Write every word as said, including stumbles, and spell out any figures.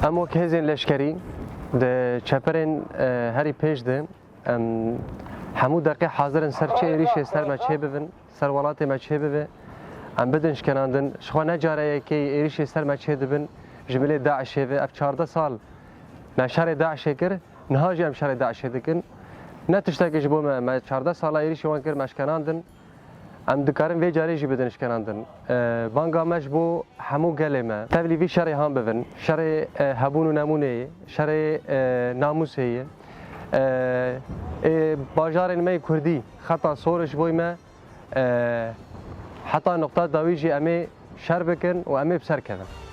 Em wek hêzên leşkerî di çeperên, e, herî pêş de, em hemû deqê hazir in ser çi êrîşê ser me çêbibin, ser welatê me çêbibe, em bidin şkenandin. Ji xwe ne cara yekê êrîşê ser me çêdibin, ji milê DAIŞê ve. Ev çardeh sal me şerê DAIŞê kir, niha jî em şerê DAIŞê dikin. Ne tiştekî ji bo me, me çardeh sala êrîşê wan kir, me şkenandin. Em dikarin vê carê jî bidin şkenandin. E, banga me ji bo hemû gelê me. Tevlî vî şerê han bibin. Şerê, e, hebûn û nemûnê ye. Şerê, e, namûsê ye. E, ê bajarên me yê Kurdî xeta sor e ji bo me, e, heta nuqta dawî jî em ê şer bikin û em ê bi ser kevin.